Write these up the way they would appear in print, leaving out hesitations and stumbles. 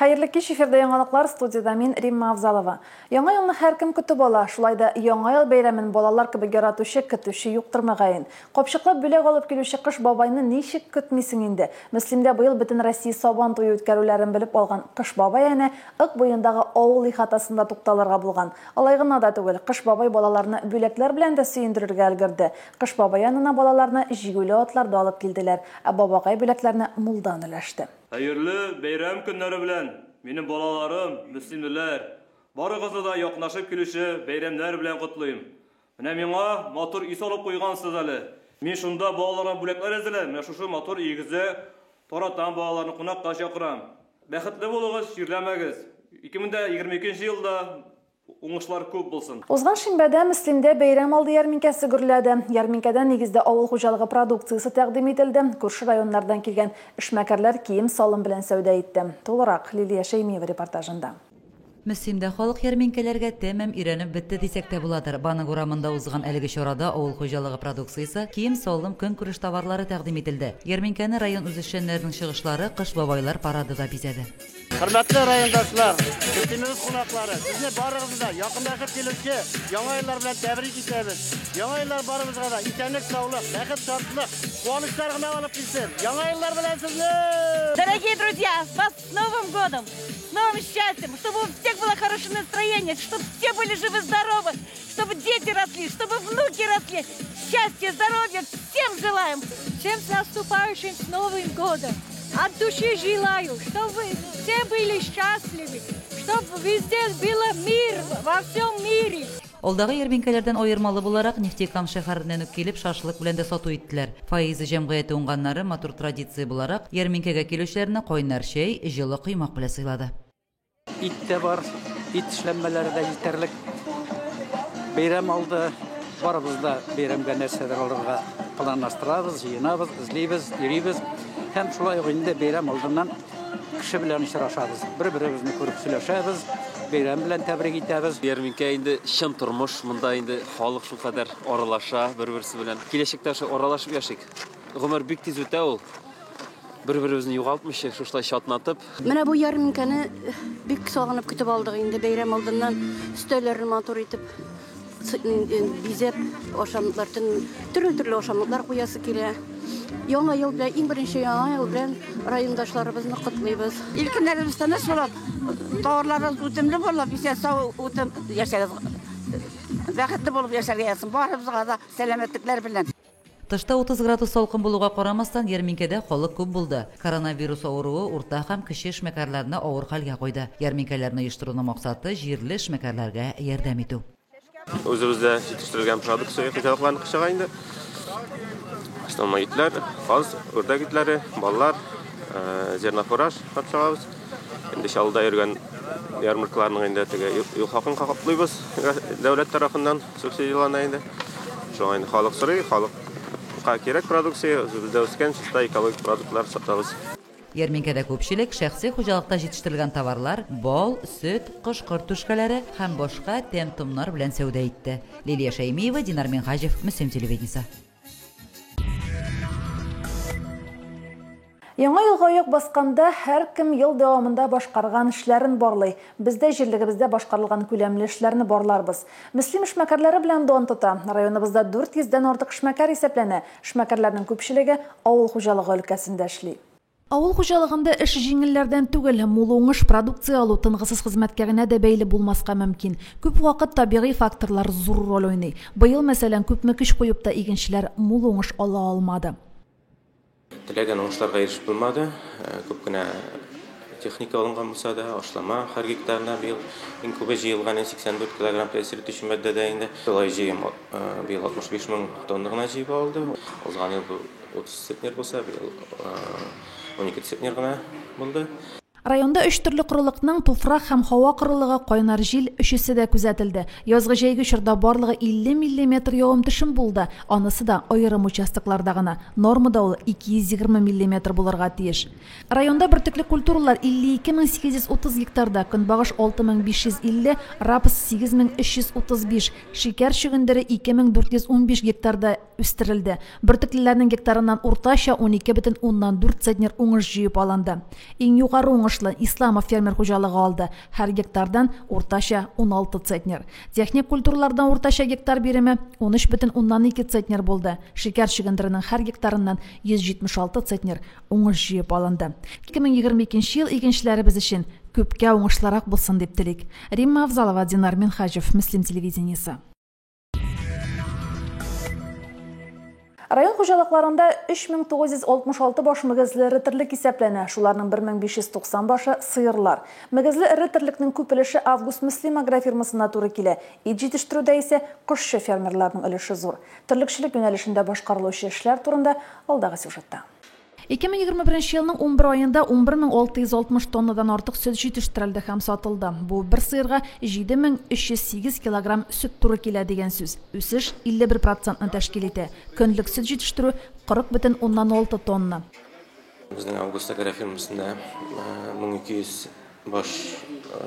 Хәерле кич, эфирда яңалыклар, студиядә мин, Римма Авзалова. Яңа елны һәркем көтеп ала, шулай да Яңа ел бәйрәмен балалар кебек яратучы, көтүче юктыр мөгаен. Капчыклап бүләк алып килүче Кыш бабайны ничек көтмисең инде? Мөслимдә быел Бөтенроссия Сабан туе үткәрүләрен белеп алган Кыш бабай әнә Ык буендагы авыл ихатасында тукталырга булган. Алай гына да түгел, Кыш бабай балаларны бүләкләр белән дә сөендерергә өлгерде. Кыш бабай янына балаларны җигүле атларда алып килделәр, ә бабакай бүләкләрне мулдан өләште. Хәерле бәйрәм көннәре белән, минем балаларым, мөслимлеләр! Барыгызны да якынлашып килүче бәйрәмнәр белән котлыйм. Менә миңа матур өй салып куйгансыз әле. Мин шунда балаларыма бүләкләр әзерләдем. Менә шушы матур өегездә таратам балаларны, кунакка чакырам. Бәхетле булыгыз, чирләмәгез. 2022 елда Уңышлар күп булсын! Узган шимбәдә Мөслимдә бәйрәм алды ярминкәсе гөрләде. Ярминкәдә нигездә авыл хуҗалыгы продукциясе тәкъдим ителде, күрше районнардан килгән эшмәкәрләр кием-салым белән сәүдә итте. Тулырак, Лилия Шәймиева репортажында. Мөслимдә халык ярминкәләргә тәмам өйрәнеп бетте дисәк тә буладыр. Банк урамында узган әлеге чарада авыл хуҗалыгы продукциясе, кием-салым, көнкүреш товарлары тәкъдим ителде. Ярминкәне район үзешчәннәренең чыгышлары, Кыш бабайлар парады да бизәде. Хөрмәтле райондашлар, Мөслимебез кунаклары, сезне барыгызны да якынлашып килүче Яңа еллар белән тәбрик итәбез. Яңа еллар барыбызга да исәнлек-саулык, бәхет-шатлык, куанычлар гына алып килсен. Яңа еллар белән сезне! Дорогие друзья, вас с Новым годом, с новым счастьем, чтобы у всех было хорошее настроение, чтобы все были живы-здоровы, чтобы дети росли, чтобы внуки росли. Счастья, здоровья всем желаем! Всем с наступающим, с Новым годом! От души желаю, чтобы все были счастливы, чтобы везде было мир во всем мире. Алдагы ярминкәләрдән аермалы буларак, Нефтекам шәһәреннән үк килеп, шашлык белән дә сату иттеләр. Фаиза җәмгыяте уңганнары, матур традиция буларак, ярминкәгә килүчеләрне кайнар чәй, җылы коймак белән сыйлады. Ит тә бар, ит эшләнмәләре дә җитәрлек. Бәйрәм алды, барыбыз да бәйрәмгә нәрсәдер алырга планлаштырабыз, җыенабыз, эзлибез, йөрибез. Һәм шулай ук инде бәйрәм алдыннан кеше белән очрашабыз. Бер-беребезне күреп сөйләшәбез, бәйрәм белән тәбрик итәбез. Ярминкә инде чын тормыш, монда инде халык шулкадәр аралаша бер-берсе белән. Киләчәктә шулай аралашып яшик. Гомер бик тиз үтә ул. Бер-беребезне югалтмыйча, шушылай чатнатып. Менә бу ярминкәне бик сагынып көтеп алдык инде бәйрәм алдыннан өстәлләрне матур итеп бизәп, ашамлыклар төрле-төрле ашамлыклар куясы килә. Яңа ел белән, иң беренче яңа ел белән райондашларыбызны котлыйбыз. Ил көннәребез тыныч булып, товарларыбыз үтемле булып, исән-сау үтеп яшәгез. Бәхетле булып яшәргә язсын барыбызга да сәламәтлекләр белән. Тышта 30 градус салкын булуга карамастан, ярминкәдә халык күп булды. Коронавирус авыруы урта һәм кече эшмәкәрләрне авыр хәлгә куйды. Ярминкәләрне оештыруның максаты, җирле эшмәкәрләргә ярдәм итү. Үзебездә җитештерелгән продукция хуҗалыкларныкы чыга инде. Основной итләр, каз, үрдәк итләре, баллар, зернофураж сатып чыгабыз. Инде Чаллыда йөргән ярмаркаларның инде теге юл хакын каплыйбыз дәүләт тарафыннан субсидияләнә инде. Шуңа инде халык сорый, халыкка кирәк продукция, үзебездә үскән чиста экологик продуктлар сатабыз. Ярминкәдә күпчелек шәхси хуҗалыкта җитештерелгән товарлар, бал, сөт, кош-корт түшкәләре һәм башка тәм-томнар белән сәүдә итте. Лилия Шәймиева, Динар Минһаҗев, Мөслим телевидениесе. Яңа елга аяк басканда һәркем ел дәвамында башкарган эшләрен барлый. Без дә җирлегебездә башкарылган күләмле эшләрне барларбыз. Мөслим эшмәкәрләре белән дан тота. Районыбызда 400 дән артык эшмәкәр исәпләнә. Эшмәкәрләрнең күпчелеге авыл хуҗалыгы өлкәсендә эшли. Авыл хуҗалыгында эш җиңелләрдән түгел. Мул уңыш, продукция алу тынгысыз хезмәткә генә дә бәйле булмаска мөмкин. Күп вакыт табигый факторлар зур роль уйный. Быел, мәсәлән, күпме көч куеп та игенчеләр мул уңыш ала алмады. Теләгән уңышларга ирешеп булмады. Күп кенә техника алынган булса да, ашлама һәр гектарына быел иң күбе җыелган, 84 килограмм тәэсир итүче матдә дә инде. Шулай җыем быел 65 мең тонна гына җыеп алды. Узган ел бу 30 центнер булса, быел 12 центнер гына булды. Районда өч төрле корылыкның, туфрак һәм һава корылыгы, кайнар җил, өчесе дә күзәтелде. Язгы-җәйге чорда барлыгы 50 миллиметр явым-төшем булды, анысы да аерым участокларда гына, нормада ул 220 миллиметр булырга тиеш. Районда бөртекле культуралар 52 830 гектарда, көнбагыш 6550, рапс 8335, шикәр чөгендере 2415 гектарда үстерелде. Бөртеклеләрнең гектарыннан уртача 12,4 центнер уңыш җыеп алынды. Иң югары уңыш уңышлы Исламов фермер хуҗалыгы алды, һәр гектардан уртача 16 центнер. Техник культуралардан уртача гектар биреме 13,2 центнер булды. Шикәр чөгендеренең һәр гектарыннан 176 центнер уңыш җыеп алынды. 2022 ел игенчеләребез өчен күпкә уңышлырак булсын дип телик. Римма Авзалова, Динар Минһаҗев, Мөслим телевидениесе. Район хуҗалыкларында 3966 баш мөгезле эре терлек исәпләнә, шуларның 1590 башы сыерлар. Мөгезле эре терлекнең күп өлеше Август-Мөслим агрофирмасына туры килә. Ит җитештерүдә исә кошчы фермерларның өлеше зур. Терлекчелек юнәлешендә башкарылучы эшләр турында алдагы сюжетта. 2021 елның 11 аенда 11660 тоннадан артык сөт җитештерелде һәм сатылды. Бу бер сыерга 7308 килограмм сөт туры килә дигән сүз. Үсеш 51 процентны тәшкил итә. Көнлек сөт җитештерү 40,6 тонна. Безнең Август агрофирмасында 1200 баш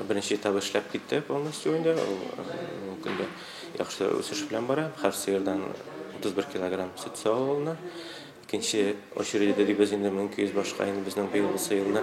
беренче этабы эшләп китте полностью инде. Ул көндә яхшы үсеш белән бара. Һәр сыердан 31 килограмм сөт савып алына. Икенче очередьдә дибез инде 1200 башка инде безнең быелгысы елны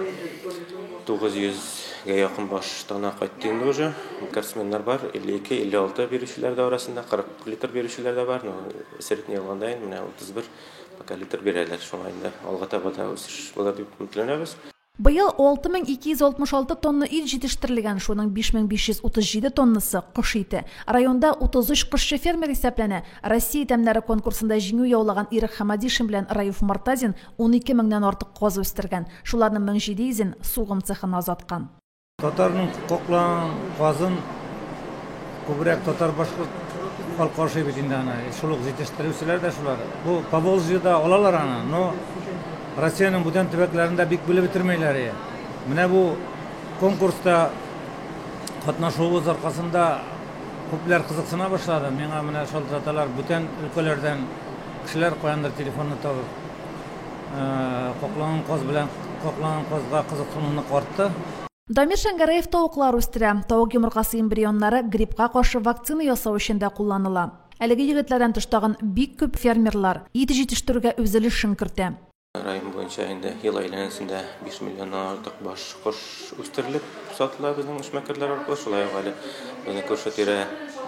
900 гә якын баш тана кайтты инде уже. Рекордсменнар бар, 52, 56 бирүчеләр дә арасында, 40 литр бирүчеләр дә бар. Но средний алганда инде менә 31 пока литр бирәләр. Шуңа инде алга таба да үсеш булыр дип өметләнәбез. Быел 6266 тонна ит җитештерелгән, шуның 5537 тоннасы кош ите. Районда 33 кошчы фермер исәпләнә. Россия тәмнәре конкурсында җиңү яулаган Ирек Хамадишин белән Раиф Мортазин 12 меңнән артык каз үстергән. Шуларның 1700-ен сугым цехына озаткан. Татарның каклаган казын күбрәк татар-башкорт халкы ашый бит инде аны. Шул ук җитештерүчеләр дә шулар. Бу Поволжьеда алалар аны, но Россиянең бүтән төбәкләрендә бик белеп бетермәйләр. Менә бу конкурста катнашуыбыз аркасында күпләр кызыксына башлады. Миңа менә шалтыраталар бүтән өлкәләрдән кешеләр каяндыр телефонны табып. Каклаган каз белән каклаган казга кызыксыну нык артты. Дамир Шәңгәрәев тавыклар үстерә. Тавык йомыркасы эмбрионнары гриппка каршы вакцина ясау өчен дә кулланыла. Әлеге егетләрдән тыш тагын бик күп фермерлар ит җитештерүгә үз өлешен кертә. Район буенча инде ел әйләнәсендә 5 миллионнан артык баш кош үстерелеп сатыла безнең эшмәкәрләр аркылы. Шулай ук әле безнең күрше-тирә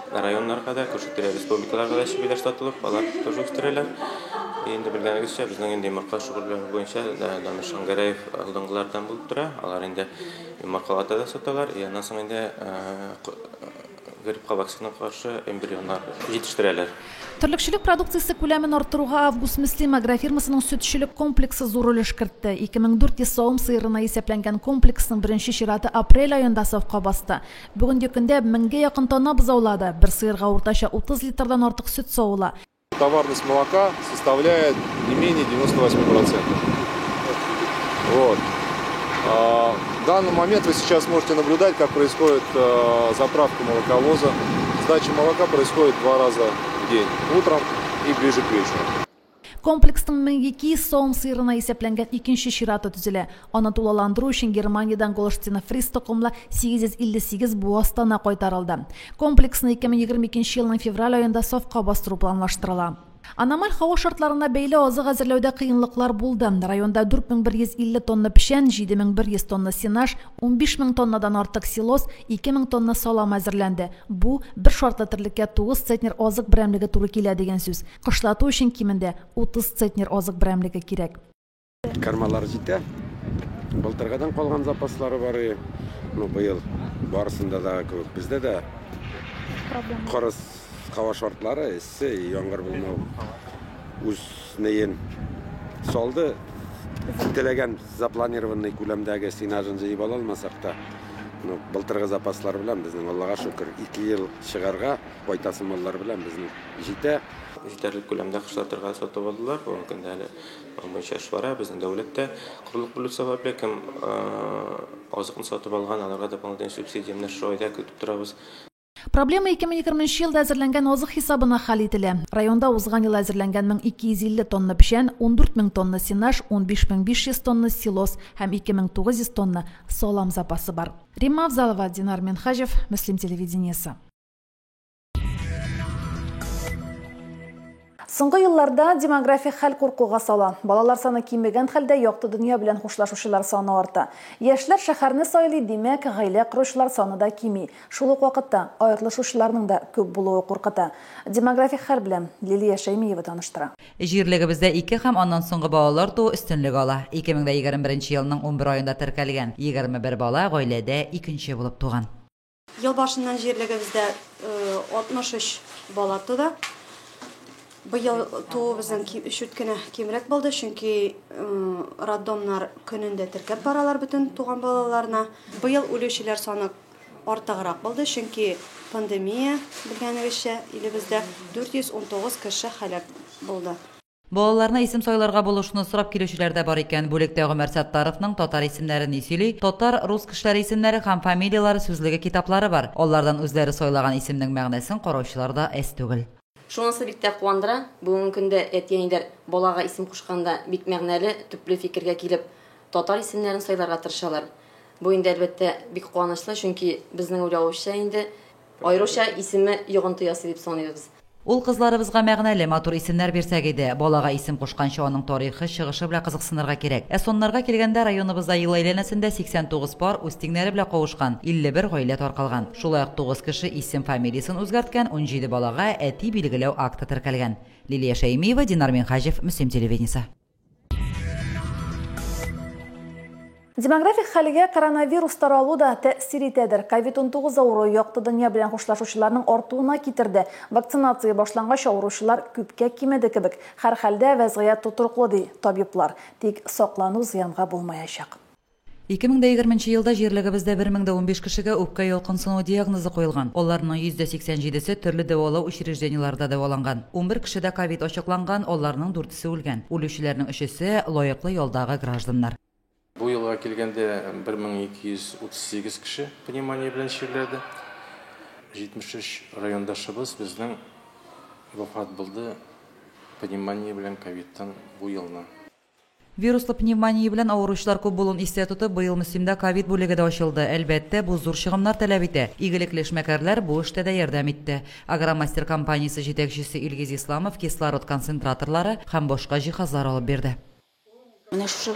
районнарга да, күрше-тирә республикаларга да чебиләр сатылып, алар тоже үстерәләр. Инде белгәнегезчә, безнең инде йомырка шөгыльләнү буенча Дамир Шәңгәрәев алдынгылардан булып тора. Алар инде йомыркалата да саталар, и аннан соң инде гриппка вакцина каршы эмбрионнар җитештерәләр. Терлекчелек продукциясе күләмен арттыруга Август Мөслим агрофирмасының сөтчелек комплексы зур өлеш кертте. 2400 савым сыерына исәпләнгән комплексның беренче чираты апрель аенда сафка басты. Бүгенге көндә меңгә якын тана бозаулады. Бер сыерга уртача 30 литрдан артык сөт савыла. Товарность молока составляет не менее 98%. Вот. В данный момент вы сейчас можете наблюдать, как происходит заправка молоковоза. Сдача молока происходит 2 раза в день, утром и ближе к вечеру. Комплексның 1200 савым сыерына исәпләнгән икенче чираты төзелә. Аны тулыландыру өчен Германиядән Голштина Фриз токымлы 858 буаз тана кайтарылды. Комплексны 2022 елның февраль аенда сафка бастыру планлаштырыла. Аномаль һава шартларына бәйле азык әзерләүдә кыенлыклар булды. Районда 4150 тонна печән, 7100 тонна сенаж, 15000 тоннадан артык силос, 2000 тонна салам әзерләнде. Бу бер шартлы терлеккә 9 центнер азык берәмлеге туры килә дигән сүз. Кышлату өчен кимендә 30 центнер азык берәмлеге кирәк. Кармалар җитә. Былтыргыдан калган запаслары бар. Ну, быел барысында да кебек бездә дә кырыс һава шартлары, эссе, яңгыр булмау үз неен салды. Теләгән запланированный күләмдәге сенажын җыеп ала алмасак та, ну, былтыргы запаслар белән безнең, Аллага шөкер, 2 ел чыгарга кайтасы маллар белән безнең җитә. Җитәрлек күләмдә кышлатырга сатып алдылар. Бүгенге көндә әле буенча эш бара. Безнең дәүләттә корылык бүлү сәбәпле кем азыкны сатып алган, аларга дополнительный субсидия менә шул айда көтеп торабыз. Проблема 2020 елда әзерләнгән азык хисабына хәл ителә. Районда узган ел әзерләнгән 1250 тонна печән, 14000 тонна сенаж, 15500 тонна силос һәм 2900 тонна салам запасы бар. Римма Авзалова, Динар Минхаҗев, Мөслим телевидениесе. Соңгы елларда демографик хәл куркуга сала. Балалар саны кимегән хәлдә якты дөнья белән хушлашучылар саны арта. Яшьләр шәһәрне сайлый, димәк, гаилә коручылар саны да кими. Шул ук вакытта аерылышучыларның да күп булуы куркыта. Демографик хәл белән Лилия Шәймиева таныштыра. Җирлегебездә ике һәм аннан соңгы балалар туу өстенлек ала. 2021 елның 11 аенда теркәлгән 21 бала гаиләдә икенче булып туган. Ел башыннан җирлегебездә 63 бала туды. Быел туу безнең чүт кенә кимрәк булды, чөнки роддомнар көнендә теркәп баралар бөтен туган балаларны. Быел үлүчеләр саны артыграк булды, чөнки пандемия, белгәнегезчә, илебездә 419 кеше һәлак булды. Балаларына исем сайларга булышуны сорап килүчеләр дә бар икән. Бүлектә Гомәр Саттаровның Татар исемнәре ни сөйли, Татар, рус кешеләре исемнәре һәм фамилияләре сүзлеге китаплары бар. Алардан үзләре сайлаган исемнең мәгънәсен караучылар да әз түгел. Шунысы бик тә куандыра, бүгенге көндә әти-әниләр балага исем кушканда бик мәгънәле, төпле фикергә килеп, татар исемнәрен сайларга тырышалар. Бу инде, әлбәттә, бик куанычлы, чөнки безнең уйлавыбызча инде, аеруча исеме йогынты ясый дип саныйбыз. Ул кызларыбызга мәгънәле, матур исемнәр бирсәк иде. Балага исем кушканчы аның тарихы, чыгышы белән кызыксынырга кирәк. Ә саннарга килгәндә, районыбызда ел әйләнәсендә 89 пар үз тиңнәре белән кавышкан, 51 гаилә таркалган. Шулай ук 9 кеше исем-фамилиясен үзгәрткән, 17 балага әти билгеләү акты теркәлгән. Лилия Шәймиева, Динар Минһаҗев, Мөслим телевидениесе. Демографик хәлгә коронавирус таралу да тәэсир итәдер. Ковид-19 авыруы якты дөнья белән хушлашучыларның артуына китерде. Вакцинация башлангач, авыручылар күпкә кимеде кебек. Һәрхәлдә, вәзгыять тотрыклы, ди табиблар. Тик саклану зыянга булмаячак. 2020 нче елда җирлегебездә 1015 кешегә үпкә ялкынсынуы диагнозы куелган. Аларның 87%се төрле дәвалау учреждениеләрендә дәваланган. 11 кешедә ковид ачыкланган, аларның дүртесе үлгән. Үлүчеләрнең өчесе, лаеклы ялдагы гражданнар. Бу елга килгәндә 1238 кеше пневмония белән чирләде. 73 райондашыбыз безнең вафат булды пневмония белән ковидтан бу елны. Вируслы пневмония белән авыручылар күп булуын истә тотып, быел Мөслимдә ковид бүлеге дә ачылды. Әлбәттә, бу зур чыгымнар таләп итә. Игелекле эшмәкәрләр бу эштә дә ярдәм итте. Агромастер компаниясе җитәкчесе Илгиз Исламов кислород концентраторлары һәм башка җиһазлар алып бирде. Менә шушы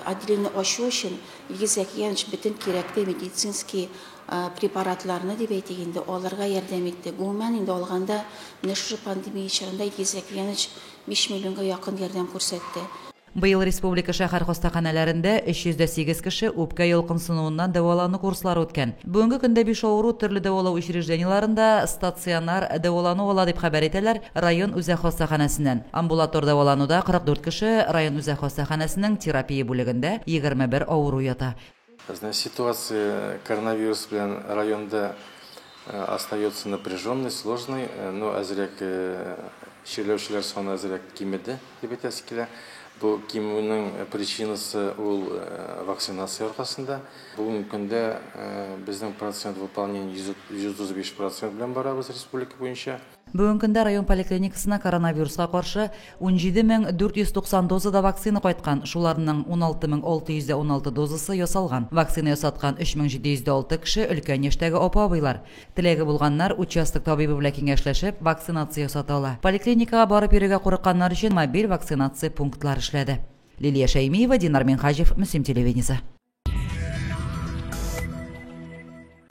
отделение ачу өчен Илгиз Зәкиянович бөтен кирәкле медицинский препаратларны, дип әйтик инде, алырга ярдәм итте. Гомумән инде алганда, менә шушы пандемия чорында Илгиз Зәкиянович 5 миллионга якын ярдәм күрсәтте. Быел республика шәһәр хастаханәләрендә 308 кеше үпкә ялкынсынуыннан дәвалану курслары үткән. Бүгенге көндә биш авыру төрле дәвалау учреждениеләрендә стационар дәвалану ала, дип хәбәр итәләр район үзәк хастаханәсеннән. Амбулатор дәвалануда 44 кеше, район үзәк хастаханәсенең терапия бүлегендә 21 авыру ята. Безнең ситуация коронавирус белән районда остается напряженной, сложной, но әзрәк чирләүчеләр саны әзрәк кимеде дип әйтәсе килә. Бу кимүнең причинасы ул вакцинация аркасында. Бүгенге көндә безнең процент выполнения 135 процент белән барабыз республика буенча. Бүгенге көндә район поликлиникасына коронавируска каршы 17490 дозада вакцина кайткан, шуларның 16616 дозасы ясалган. Вакцина ясаткан 3706 кеше өлкән яшьтәге апа-абыйлар. Теләге булганнар участок табибы белән киңәшләшеп, вакцинация ясата ала. Поликлиникага барып йөрергә курыкканнар өчен мобиль вакцинация пунктлары эшләде. Лилия Шәймиева, Динар Минһаҗев, Мөслим телевидениесе.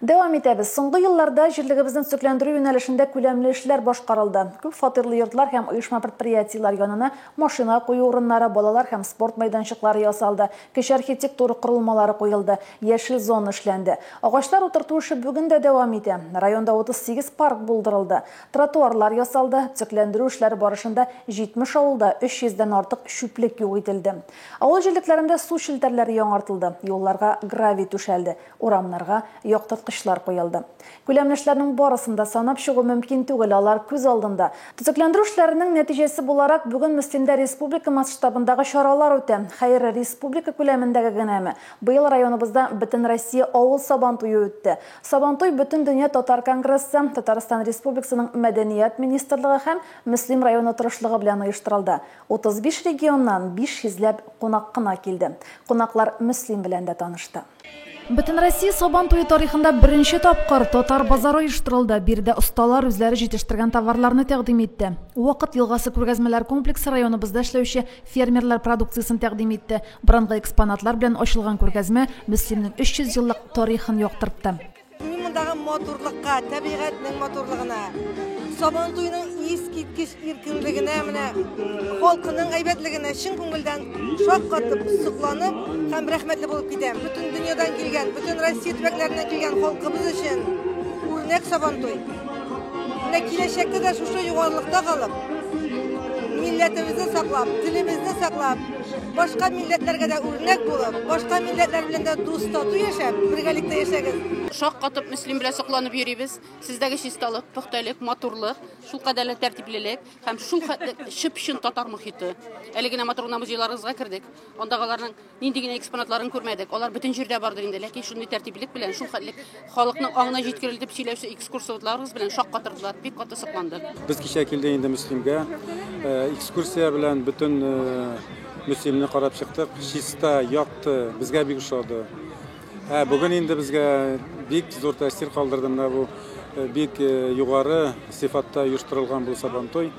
Дәвам итәбез. Соңгы елларда җирлегебезне төзекләндерү юнәлешендә күләмле эшләр башкарылды. Күп фатирлы йортлар һәм оешма-предприятиеләр янына машина кую урыннары, балалар һәм спорт мәйданчыклары ясалды, кече архитектура корылмалары куелды, яшел зона эшләнде. Агачлар утырту эше бүген дә дәвам итә. Районда 38 парк булдырылды. Тротуарлар ясалды. Төзекләндерү эшләре барышында 70 авылда 300 дән артык чүплек юк ителде. Авыл җирлекләрендә су челтәрләре яңартылды, юлларга гравий түшәлде, урамнарга яктырткычлар куелды. Күләмле эшләрнең барысын да санап чыгу мөмкин түгел, алар күз алдында. Төзекләндерү эшләренең нәтиҗәсе буларак, бүген Мөслимдә республика масштабындагы чаралар үтә. Хәер, республика күләмендәге генәме? Быел районыбызда Бөтенроссия авыл Сабантуе үтте. Сабантуй Бөтендөнья татар конгрессы, Татарстан Республикасының Мәдәният министрлыгы һәм Мөслим районы тырышлыгы белән оештырылды. 35 регионнан 500 ләп кунак кына килде. Кунаклар Мөслим белән дә танышты. Бөтенроссия Сабан туе тарихында беренче тапкыр татар базары оештырылды. Биредә осталар үзләре җитештергән товарларны тәкъдим итте. Вакыт елгасы күргәзмәләр комплексы районыбызда эшләүче фермерлар продукциясен тәкъдим итте. Борынгы экспонатлар белән ачылган күргәзмә Мөслимнең 300 еллык тарихын яктыртты. Мин мондагы матурлыкка, табигатьнең матурлыгына, Сабан туеның искиткеч иркенлегенә, менә халкының әйбәтлегенә чын күңелдән шаккатып, сокланып һәм рәхмәтле булып китәм. Бөтен дөньядан килгән, бөтен Россия төбәкләреннән килгән халкыбыз өчен үрнәк Сабантуй. Менә киләчәктә дә шушы югарылыкта калып, милләтебезне саклап, телебезне саклап, башка милләтләргә дә үрнәк булып, башка милләтләр белән дә дус тату яшәп, бергәлектә яшәгез. Шаккатып Мөслим белән сокланып йөрибез. Сездәге чисталык, пөхтәлек, матурлык, шулкадәрле тәртиплелек һәм шулхәтле чып-чын татар мохите. Әле генә матур гына музейларыгызга кердек. Андагы аларның нинди генә экспонатларын күрмәдек. Алар бөтен җирдә бардыр инде, ләкин шундый тәртиплелек белән, шулхәтле халыкның аңына җиткерелеп сөйләүче экскурсоводларыгыз белән шаккатырдылар, бик каты сокландык. Без кичә килдек инде Мөслимгә. Экскурсия белән бөтен Мөслимне карап чыктык. Чиста, якты, безгә бик ошады. Ә бүген инде безгә бик зур тәэсир калдырды менә бу бик югары сыйфатта оештырылган бу Сабантуй.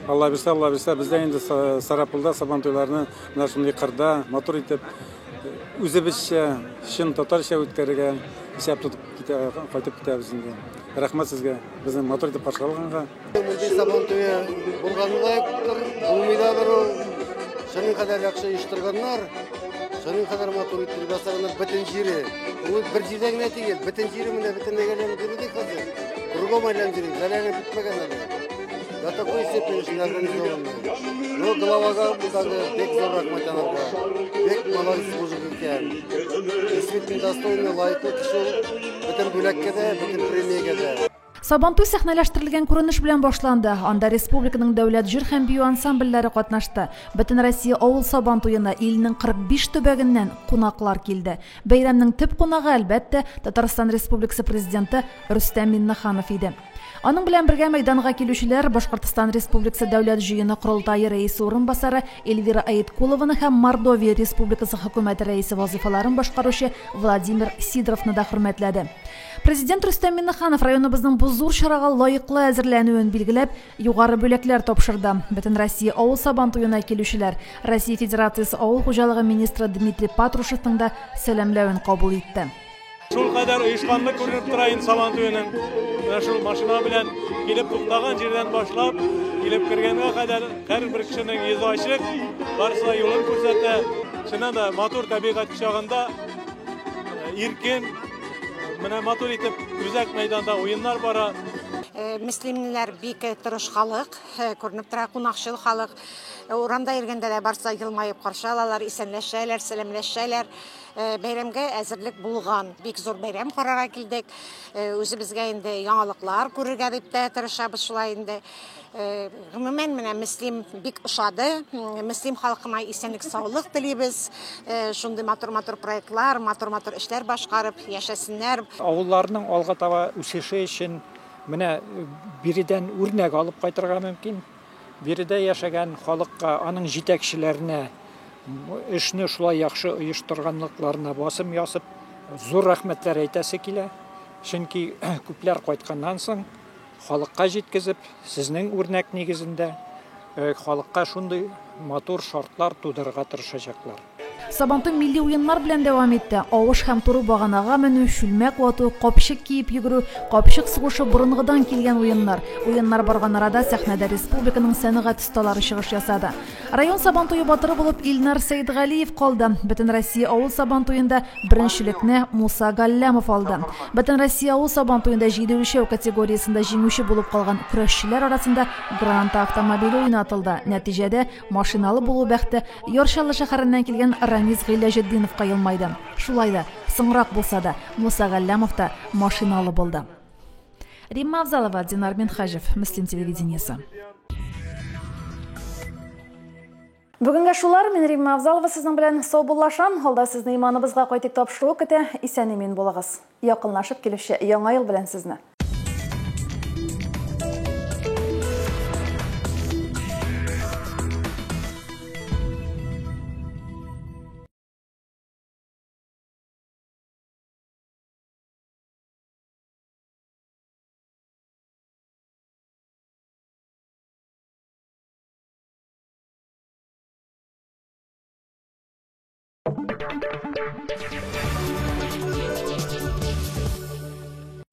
Алла бирсә, Алла бирсә, без дә инде Сарапулда Сабантуйларны менә шундый кырда матур итеп үзебезчә, чын татарча үткәрергә исәп тотып китә, кайтып китәбез инде. Рәхмәт сезгә, безне матур итеп каршы алганга. Мондый Сабан туе булганы да юктыр, булмый дадыр ул. Шуның кадәр яхшы оештырганнар, шуның кадәр матур итеп ясаганнар бөтен җире. Ул бер җирдә генә түгел, бөтен җире менә бөтенләйгә әйләнеп йөрдек хәзер. Кругом әйләнеп йөрдек, әле әле бетмәгән әле. До такой степени очень организованный. Но главага булганы бик зур рәхмәт аларга. Бик молодец мужик икән. Действительно достойный, лаеклы кеше ул. Бөтен бүләккә дә, бөтен премиягә дә. Сабантуй сәхнәләштерелгән күренеш белән башланды. Анда республиканың дәүләт җыр һәм бию ансамбльләре катнашты. Бөтенроссия авыл Сабантуена илнең 45 төбәгеннән кунаклар килде. Бәйрәмнең төп кунагы, әлбәттә, Татарстан Республикасы Президенты Рөстәм Миңнеханов иде. Аның белән бергә мәйданга килүчеләр Башкортстан Республикасы Дәүләт Җыены Корылтае рәисе урынбасары Эльвира Аиткулованы һәм Мордовия Республикасы Хөкүмәте рәисе вазыйфаларын башкаручы Владимир Сидоровны да хөрмәтләде. Президент Рөстәм Миңнеханов районыбызның бу зур чарага лаеклы әзерләнүен билгеләп, югары бүләкләр тапшырды. Бөтенроссия авыл Сабантуена килүчеләр Россия Федерациясе авыл хуҗалыгы министры Дмитрий Патрушевның да сәламләвен кабул итте. Шулкадәр оешканлык күренеп тора инде Сабан туеның. Менә шул машина белән килеп туктаган җирдән башлап, килеп кергәнгә кадәр һәрбер кешенең йөзе ачык, барысы да юлын күрсәтә. Чыннан да матур табигать кочагында иркен, менә матур итеп үзәк мәйданда уеннар бара. Мөслимлеләр бик тырыш халык, күренеп тора, кунакчыл халык. Урамда йөргәндә дә барса елмаеп каршы алалар, исәнләшәләр, сәламләшәләр. Бәйрәмгә әзерлек булган. Бик зур бәйрәм карарга килдек. Үзебезгә инде яңалыклар күрергә дип тә тырышабыз шулай инде. Гомумән, менә Мөслим бик ошады. Мөслим халкына исәнлек, саулык телибез. Шундый матур-матур проектлар, матур-матур эшләр башкарып яшәсеннәр. Авылларның алга таба үсеше өчен менә биредән үрнәк алып кайтырга мөмкин. Биредә яшәгән халыкка, аның җитәкчеләренә эшне шулай яхшы оештырганлыкларына басым ясап, зур рәхмәтләр әйтәсе килә. Чөнки күпләр кайтканнан соң халыкка җиткезеп, сезнең үрнәк нигезендә халыкка шундый матур шартлар тудырырга тырышачаклар. Сабантуй милли уеннар белән дәвам итте. Авыш һәм туры баганага менү, чүлмәк вату, капчык киеп йөгерү, капчык сугышы борынгыдан килгән уеннар. Уеннар барган арада сәхнәдә республиканың сәнгать осталары чыгыш ясады. Район Сабантуе батыры булып Илнар Сәетгалиев калды. Бөтенроссия авыл Сабантуенда беренчелекне Муса Галләмов алды. Бөтенроссия авыл Сабантуенда җиде үлчәү категориясендә җиңүче булып калган көрәшчеләр арасында Гранта автомобиле уйнатылды. Нәтиҗәдә, машиналы булу бәхте Яр Чаллы шәһәреннән килгән Рамис Гыйләҗетдиновка елмайды. Шулай да, соңрак булса да, Муса Галләмов та машиналы булды. Римма Авзалова, Динар Минһаҗев, Мөслим телевидениесе. Бүгенгә шулар, мин Римма Авзалова сезнең белән саубуллашам. Алда сезне иманыбызга кайтыйк тапшыруы көтә. Исән-имин булыгыз. Якынлашып килүче Яңа ел белән сезне!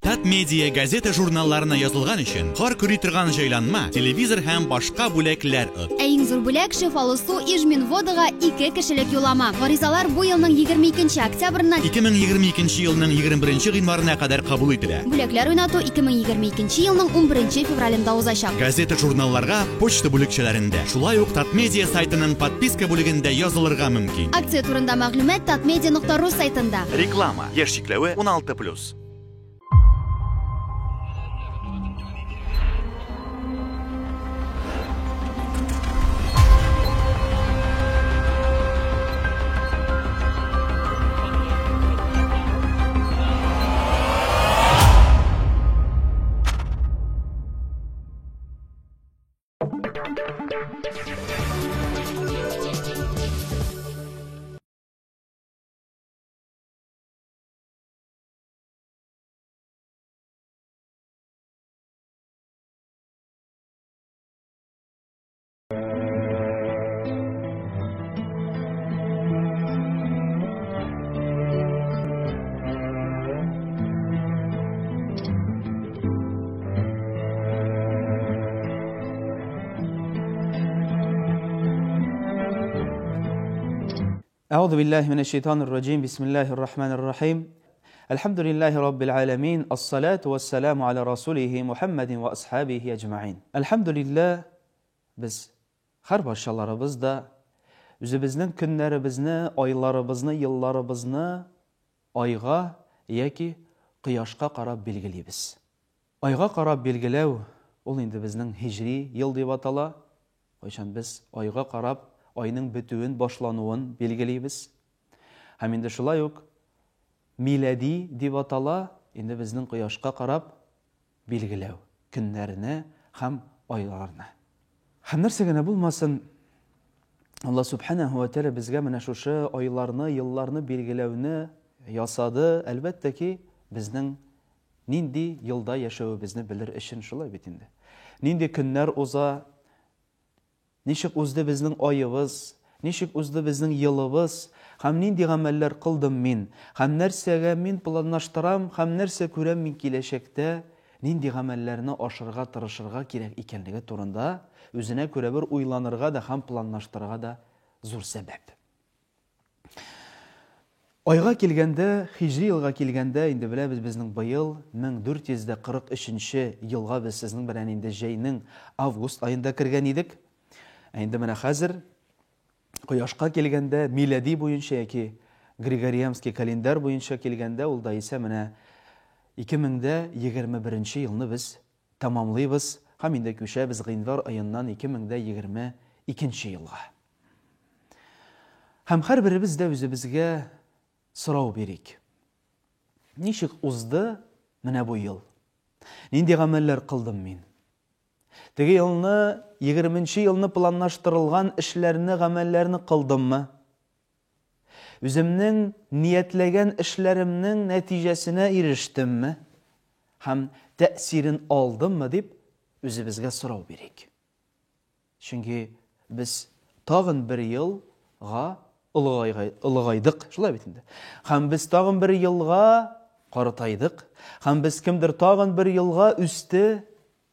Татмедиа газета-журналларына язылган өчен кар көри торган җайланма, телевизор һәм башка бүләкләр от. Ә иң зур бүләк шифалы су Ижминводага ике кешелек юллама. Гаризалар бу елның 22 октябреннән 2022 елның 21 гыйнварына кадәр кабул ителә. Бүләкләр уйнату 2022 елның 11 февралендә узачак. Газета-журналларга почта бүлекчәләрендә, шулай ук Татмедиа сайтының подписка бүлегендә язылырга мөмкин. Акция турында мәгълүмат татмедиа.ру сайтында. Реклама. Яшь чикләве 16 плюс. أعوذ بالله من الشيطان الرجيم بسم الله الرحمن الرحيم الحمد لله رب العالمين الصلاة والسلام على رسوله محمد وأصحابه أجمعين الحمد لله Без һәрбарчаларыбыз да үзебезнең көннәребезне, айларыбызны, елларыбызны айга яки кояшка карап билгелибез. Айга карап билгеләү, ул инде безнең һиҗри ел дип атала. Кайчан без айга карап, айның бетүен, башлануын билгелибез. Һәм инде шулай ук милади дип атала, инде безнең кояшка карап билгеләү, көннәрне һәм айларны. Һәм нәрсә генә булмасын, Алла Субханаһу ва Тәгалә безгә менә шушы айларны, елларны билгеләүне ясады, әлбәттә ки, безнең нинди елда яшәвебезне белер өчен шулай бит инде. Нинди көннәр уза, Ничек узды безнең аебыз, ничек узды безнең елыбыз һәм нинди гамәлләр кылдым мин, һәм нәрсәгә мин планлаштырам һәм нәрсә күрәм мин киләчәктә, нинди гамәлләрне ашырга тырышырга кирәк икәнлеге турында үзенә күрә бер уйланырга да һәм планлаштырырга да зур сәбәп. Айга килгәндә, һиҗри елга килгәндә, инде беләбез, безнең быел 1443 нче елга без сезнең белән инде җәйнең август аенда кергән идек. Ә инде менә хәзер кояшка килгәндә, милади буенча яки Григорианский календарь буенча килгәндә, ул да исә менә 2021 нче елны без тәмамлыйбыз һәм инде күчәбез гыйнвар аеннан 2022 нче елга. Һәм һәрберебез дә үзебезгә сорау бирик. Ничек узды менә бу ел? Нинди гамәлләр кылдым мин? Теге елны, 20 елны планлаштырылган эшләрне, гамәлләрне кылдыммы? Үземнең ниятләгән эшләремнең нәтиҗәсенә ирештемме? Һәм тәэсирен алдыммы дип үзебезгә сорау бирик. Чөнки без тагын бер елга олыгайдык, шулай бит инде. Һәм без тагын бер елга картайдык, һәм без кемдер тагын бер елга үсте,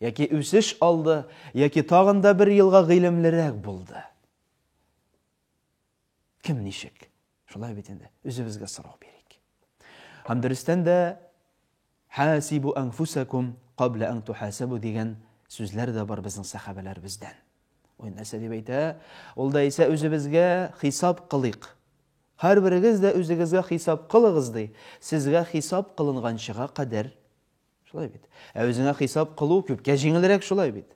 яки үсеш алды, яки тагын да бер елга гыйлемлерәк булды. Кем ничек? Шулай бит инде. Үзебезгә сорау бирик. Һәм дөрестән дә хасибу анфусакум кабла ан тухасабу дигән сүзләр дә бар безнең сәхабәләребездән. Ул нәрсә дип әйтә? Ул да исә үзебезгә хисап кылыйк. Һәрберегез дә үзегезгә хисап кылыгыз ди. Сезгә хисап кылынганчыга кадәр. Шулай бит. Ә үзеңә хисап кылу күпкә җиңелрәк шулай бит.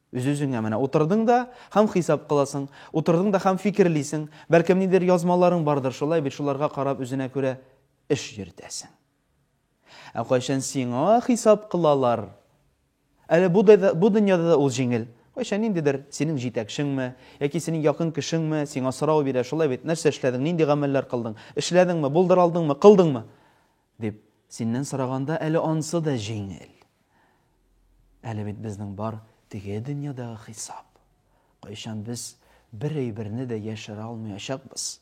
Үз-үзеңә менә утырдың да һәм хисап кыласың, утырдың да һәм фикерлисең. Бәлкем ниндидер язмаларың бардыр, шулай бит, шуларга карап үзенә күрә эш йөртәсең. Ә кайчан сиңа хисап кылалар, әле бу, да, бу дөньяда да ул җиңел. Кайчан ниндидер синең җитәкчеңме, яки синең якын кешеңме сиңа сорау бирә, шулай бит, нәрсә эшләдең, нинди гамәлләр кылдың, эшләдеңме, булдыра алдыңмы, кылдыңмы? Дип, синнән сораганда әле ансы да җиңел. Әле бит безнең бар теге дөньядагы хисап. Кайчан без бер әйберне дә яшерә алмаячакбыз.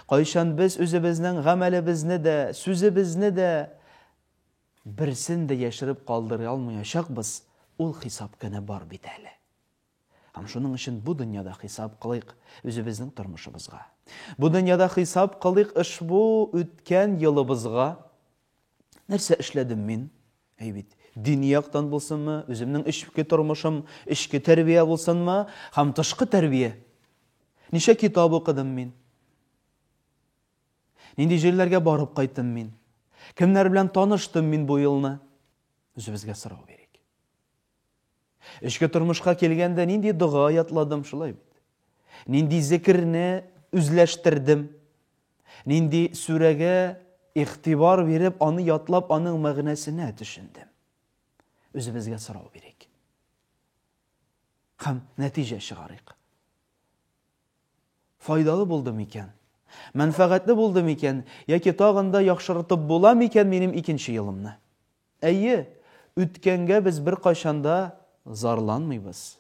Кайчан без үзебезнең гамәлебезне дә, сүзебезне дә берсен дә яшереп калдыра алмаячакбыз, ул хисап көне бар бит әле. Һәм шуның өчен бу дөньяда хисап кылыйк үзебезнең тормышыбызга. Бу дөньяда хисап кылыйк ошбу үткән елыбызга. Нәрсә эшләдем мин? Әй бит, дини яктан булсынмы, үземнең эчке тормышым, эчке тәрбия булсынмы, һәм тышкы тәрбия. Ничә китап укыдым мин? Нинди җирләргә барып кайттым мин? Кемнәр белән таныштым мин бу елны? Үзебезгә сорау бирик. Эчке тормышка килгәндә нинди дога ятладым, шулай бит. Нинди зикерне үзләштердем? Нинди сүрәгә игътибар биреп, аны ятлап, аның мәгънәсенә төшендем? Үзебезгә сорау бирик. Һәм нәтиҗә чыгарыйк. Файдалы булды микән? Мәнфәгатьле булды микән? Яки тагын да яхшыртып була микән минем икенче елымны? Әйе, үткәнгә без беркайчан да зарланмыйбыз.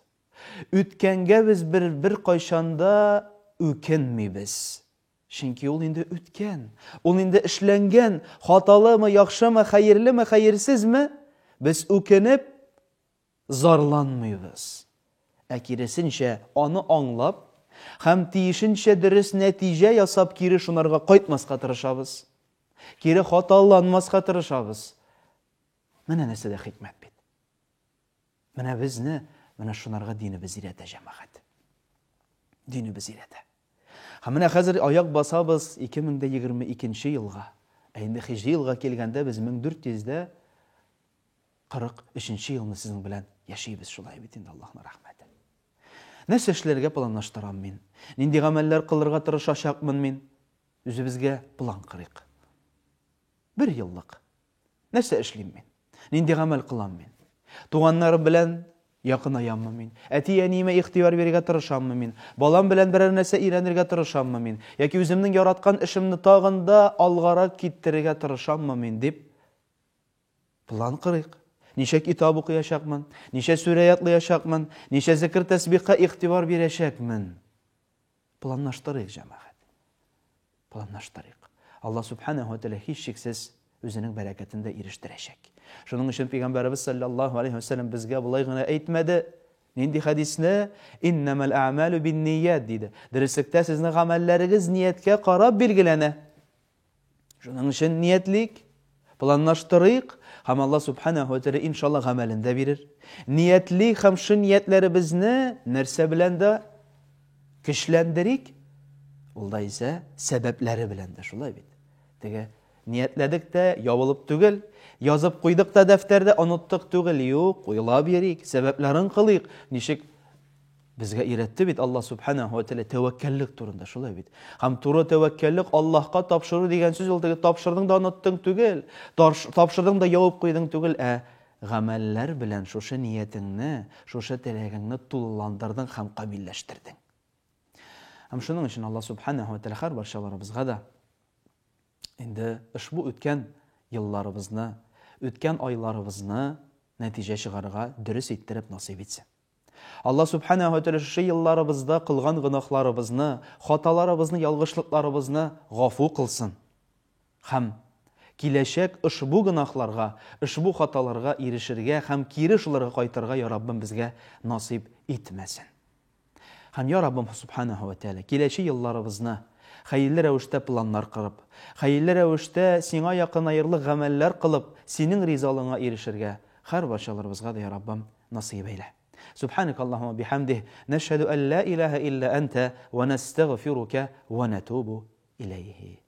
Үткәнгә без бер беркайчан да үкенмибез. Чөнки ул инде үткән, ул инде эшләнгән, хаталымы, яхшымы, хәерлеме, хәерсезме, без үкенеп зарланмыйбыз. Ә киресенчә, аны аңлап һәм тиешенчә дөрес нәтиҗә ясап кире шунарга кайтмаска тырышабыз. Кире хаталанмаска тырышабыз. Менә нәрсәдә хикмәт бит. Менә безне менә шунарга динебез өйрәтә, җәмәгать. Динебез өйрәтә. Һәм менә хәзер аяк басабыз 2022 елга. Ә инде хиҗри елга килгәндә без 1443 елны сезнең белән яшибез шулай бит инде Аллаһның рәхмәте. Нәрсә эшләргә планлаштырам мин? Нинди гамәлләр кылырга тырышачакмын мин? Үзебезгә план корыйк. Бер еллык. Нәрсә эшлим мин? Нинди гамәл кылам мин? Туганнарым белән якынаяммы мин? Әти-әниемә игътибар бирергә тырышаммы мин? Балам белән берәр нәрсә өйрәнергә тырышаммы мин? Яки үземнең яраткан эшемне тагын да алгарак киттерергә тырышаммы мин дип план корыйк. Ничә китап укыячакмын? Ничә сүрә ятлаячакмын? Ничә зикер-тәсбихка игътибар бирәчәкмен? Планлаштырыйк, җәмәгать. Планлаштырыйк. Алла Субханаһу ва Тәгалә һичшиксез үзенең бәрәкәтен дә ирештерәчәк. Шуның өчен пәйгамбәребез саллаллаһу алейһи ва сәлләм безгә болай гына әйтмәде. Нинди хәдисне? Иннамал а'малу бинният диде. Дөреслектә сезнең гамәлләрегез нияткә карап билгеләнә. Шуның өчен ниятлик, планлаштырыйк һәм Алла Субханаһу ва Тәгалә иншалла гамәлен дә бирер. Ниятлик һәм шул ниятләребезне нәрсә белән дә көчләндерик, ул да исә сәбәпләре белән дә шулай бит. Теге ниятләдек тә ябылып түгел, язып куйдык та дәфтәрдә оныттык түгел, юк, уйлап йөрик, сәбәпләрен кылыйк. Ничек Безгә өйрәтте бит Аллаһ Субханаһу ва Тәгалә тәвәккәллек турында, шулай бит. Һәм туры тәвәккәллек Аллаһка тапшыру дигән сүз ул теге тапшырдың да оныттың түгел, тапшырдың да явып куйдың түгел, ә гамәлләр белән шушы ниятеңне, шушы теләгеңне тулыландырдың һәм камилләштердең. Һәм шуның өчен Аллаһ Субханаһу ва Тәгалә һәрбарчаларыбызга да инде ошбу үткән елларыбызны, үткән айларыбызны нәтиҗә чыгарырга дөрес иттереп насыйп итсен. Алла Сүбхәнәһү вә Тәгалә шушы елларыбызда кылган гөнаһларыбызны, хаталарыбызны, ялгышлыкларыбызны гафу кылсын. Һәм киләчәк ошбу гөнаһларга, ошбу хаталарга ирешергә һәм кире шуларга кайтырга я Раббым безгә насыйп итмәсен. Һәм я Раббым Сүбхәнәһү вә Тәгалә киләче елларыбызны хәерле рәвештә планнар корып, хәерле рәвештә сиңа якынаерлык гамәлләр кылып, синең ризалыгыңа ирешергә һәрбарчаларыбызга да я Раббым насыйп әйлә. Субханак Аллаһумма бихамдих, нәшһәду ан ла илаһа илля анта ва нәстәгъфирука ва натубу иләйһи.